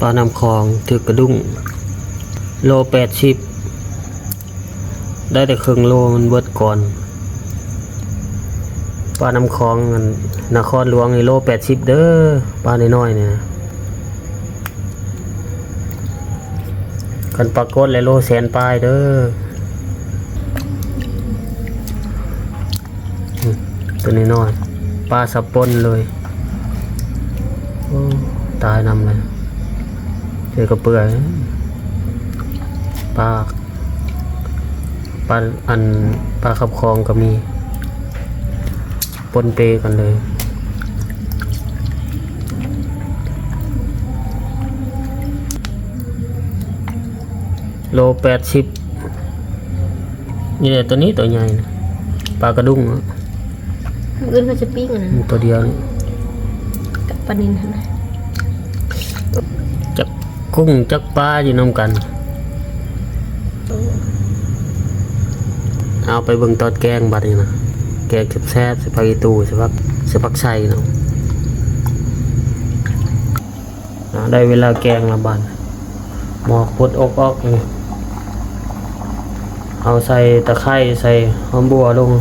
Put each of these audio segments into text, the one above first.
ປານ້ຳຂອງຖືກກະດຸ້ງ ໂລແປດສິບ ໄດ້ແຕ່ເຄິ່ງໂລ ມັນເບິດກ່ອນ. ປານ້ຳຂອງ ອັນ ນະຄອນຫຼວງນີ້ໂລແປດສິບເດີ້ ປານ້ອຍໆນີ້ນະ. ຄັນປາກົດແລ້ວໂລແສນປາຍເດີ້. ອືມ ຕົວນ້ອຍໆ ປາສະປົນເລີຍ. ໂອ້ ຕາຍນຳເລີຍ ເຈີກະເປືອຍ. ປາ ປາ ອັນ ປາຂັບຂອງກໍມີ ປົນເປກັນເລີຍ. ໂລແປດສິບ ນີ້ແຫຼະ ຕົວນີ້ຕົວໃຫຍ່ນະ ປາກະດຸ້ງເນາະ. ມື້ອື່ນເຂົາຈະປີ້ງອັນນັ້ນ ຕົວດຽວນີ້ ກັບປານິນຫັ້ນນະ. ຈັກກຸ້ງຈັກປາຢູ່ນຳກັນ. ເອົາໄປເບິ່ງຕອນແກງບັດນີ້ນະ ແກງແຊບໆ ໃສ່ຜັກອີ່ຕູ່ ໃສ່ຜັກ ໃສ່ຜັກໄຊເນາະ. ອາ ໄດ້ເວລາແກງລະບາດ ໝອກປົດອົກອອກນີ້ ເອົາໃສ່ຕະໄຄ ໃສ່ຫອມບົ່ວລົງ.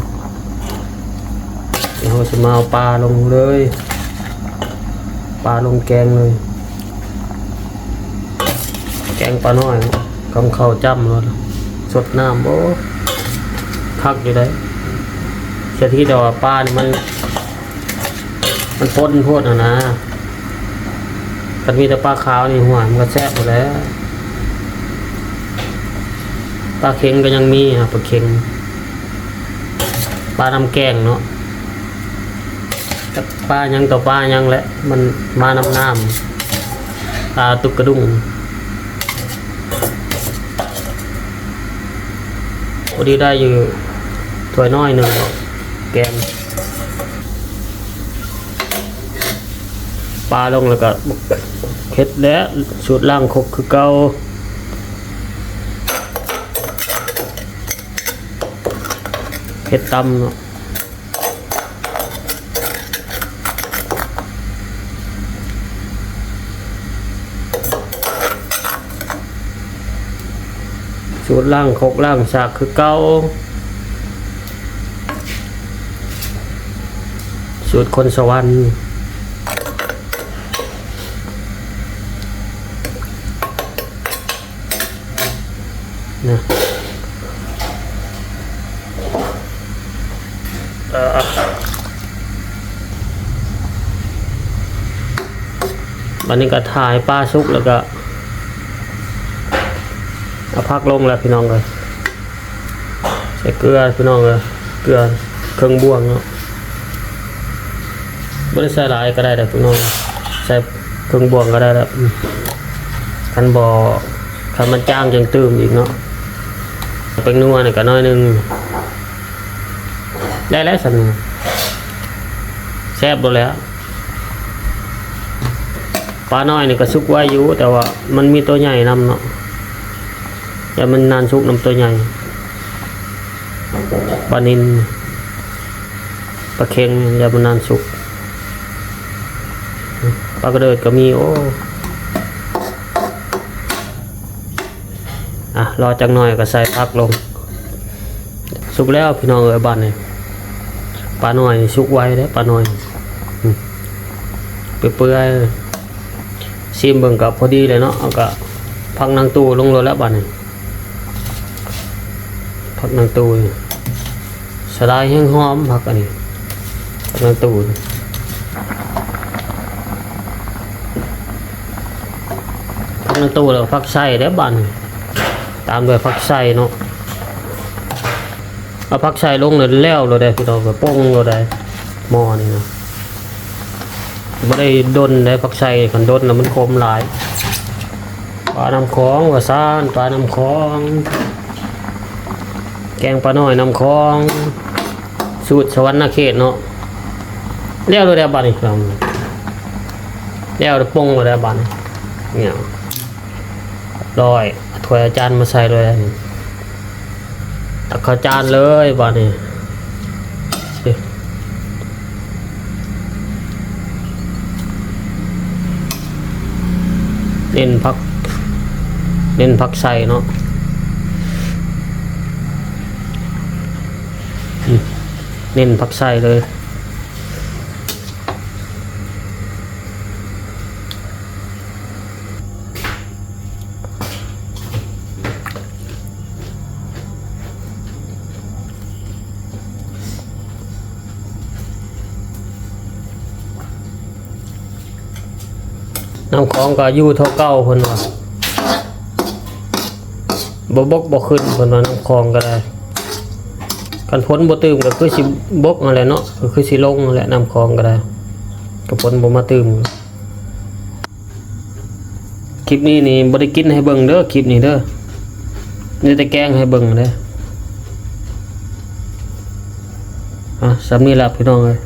ເຮົາຊິມາເອົາປາລົງເລີຍ ປາລົງແກງເລີຍ. ແກງປານ້ອຍ ກຳເຂົ້າຈ້ຳໂລດ ສົດນ້ຳ ໂອ້ ຄັກຢູ່ເດ້. ສະຖິດແຕ່ວ່າປານີ້ມັນ ມັນປົນໂພດຫັ້ນນະ. ຄັນມີແຕ່ປາຂາວນີ້ ຫ້ວຍ ມັນກໍແຊບຢູ່ແລ້ວ. ປາເຂັງກໍຍັງມີນະ ປາເຂັງ ປານ້ຳແກງເນາະ. ຈັກປາຫຍັງຕໍ່ປາຫຍັງແຫຼະ ມັນມານຳນ້ຳ. ປາຕຸກກະດຸ້ງ ພໍດີໄດ້ຢູ່ຖ້ວຍນ້ອຍໜຶ່ງເນາະ ແກງ. ປາລົງແລ້ວກໍເຮັດແຫຼະ ສູດລ້າງຄົກຄືເກົ່າ ເຮັດຕຳເນາະ. ສູດລ້າງຄົກລ້າງສາກຄືເກົ່າ ສູດຄົນສະຫວັນນະ. ເອີ ບັດນີ້ກໍຖ້າໃຫ້ປາສຸກ ແລ້ວກໍເອົາຜັກລົງແລ້ວພີ່ນ້ອງເອີຍ. ໃສ່ເກືອພີ່ນ້ອງເອີຍ ເກືອເຄິ່ງບ່ວງເນາະ. ບໍ່ໄດ້ໃສ່ຫຼາຍກໍໄດ້ດອກພີ່ນ້ອງ ໃສ່ເຄິ່ງບ່ວງກໍໄດ້ແລ້ວ. ອືມ ຄັນບໍ່ ຄັນມັນຈາງຈັ່ງຕື່ມອີກເນາະ. ແປ້ງນົວນີ້ກໍໜ້ອຍໜຶ່ງ ໄດ້ແລ້ວສ່ຳນີ້ ແຊບໂລດແລ້ວ. ປານ້ອຍນີ້ກໍສຸກໄວຢູ່ ແຕ່ວ່າມັນມີຕົວໃຫຍ່ນຳເນາະ ຢ້ານມັນນານສຸກນຳຕົວໃຫຍ່. ປານິນ ປາເຂັງ ຢ້ານມັນນານສຸກ. ປາກະເດີດກໍມີ. ໂອ້ ອ່ະ ລໍຈັກໜ້ອຍກໍໃສ່ຜັກລົງ. ສຸກແລ້ວພີ່ນ້ອງເອີຍ ບາດນີ້ ປານ້ອຍສຸກໄວເດ້ ປານ້ອຍ ອືມ ເປື່ອຍໆ. ຊີມເບິ່ງກໍພໍດີແລ້ວເນາະ. ເອົາກະຜັກນາງຕູ້ລົງໂລດແລ້ວບາດນີ້ ຜັກນາງຕູ້ ສະຫຼາຍແຮງຫອມຜັກອັນນີ້ ນາງຕູ້ ນາງຕູ້ແລ້ວ ຜັກໄຊເດ້ບາດນີ້ ຕາມດ້ວຍຜັກໄຊເນາະ. ເອົາຜັກໄຊລົງແລ້ວ ແລ້ວໂລດເດ້ພີ່ນ້ອງ ກໍປົງໂລດເດ້. ໝໍ້ນີ້ນະ ບໍ່ໄດ້ດົນເດ້ ຜັກໄຊ ຄັນດົນແລ້ວມັນຂົມຫຼາຍ. ປານ້ຳຂອງວ່າຊັ້ນ ປານ້ຳຂອງ ແກງປານ້ອຍນ້ຳຂອງ ສູດສະຫວັນນະເຂດເນາະ. ແລ້ວໂລດແລ້ວບາດນີ້ ແລ້ວປົງໂລດແລ້ວບາດນີ້ ນີ້ ຮຽບຮ້ອຍ. ຖ້ວຍເອົາຈານມາໃສ່ເລີຍ ຕັກເຂົ້າຈານເລີຍບາດນີ້. ເນັ້ນຜັກ ເນັ້ນຜັກໃສ່ເນາະ ອືມ ເນັ້ນຜັກໃສ່ເລີຍ. ນ້ຳຂອງກໍຢູ່ເທົ່າເກົ່າເພິ່ນວ່າ ບໍ່ບົກບໍ່ຂຶ້ນເພິ່ນວ່າ ນ້ຳຂອງກໍໄດ້. ຄັນຝົນບໍ່ຕື່ມກໍຄືຊິບົກຫັ້ນແຫຼະເນາະ ກໍຄືຊິລົງຫັ້ນແຫຼະ ນ້ຳຂອງກໍໄດ້ ກໍຝົນບໍ່ມາຕື່ມ. ຄລິບນີ້ນີ້ບໍ່ໄດ້ກິນໃຫ້ເບິ່ງເດີ ຄລິບນີ້ເດີ ມີແຕ່ແກງໃຫ້ເບິ່ງເດີ. ອ່ະ ສ່ຳນີ້ລະພີ່ນ້ອງເອີຍ.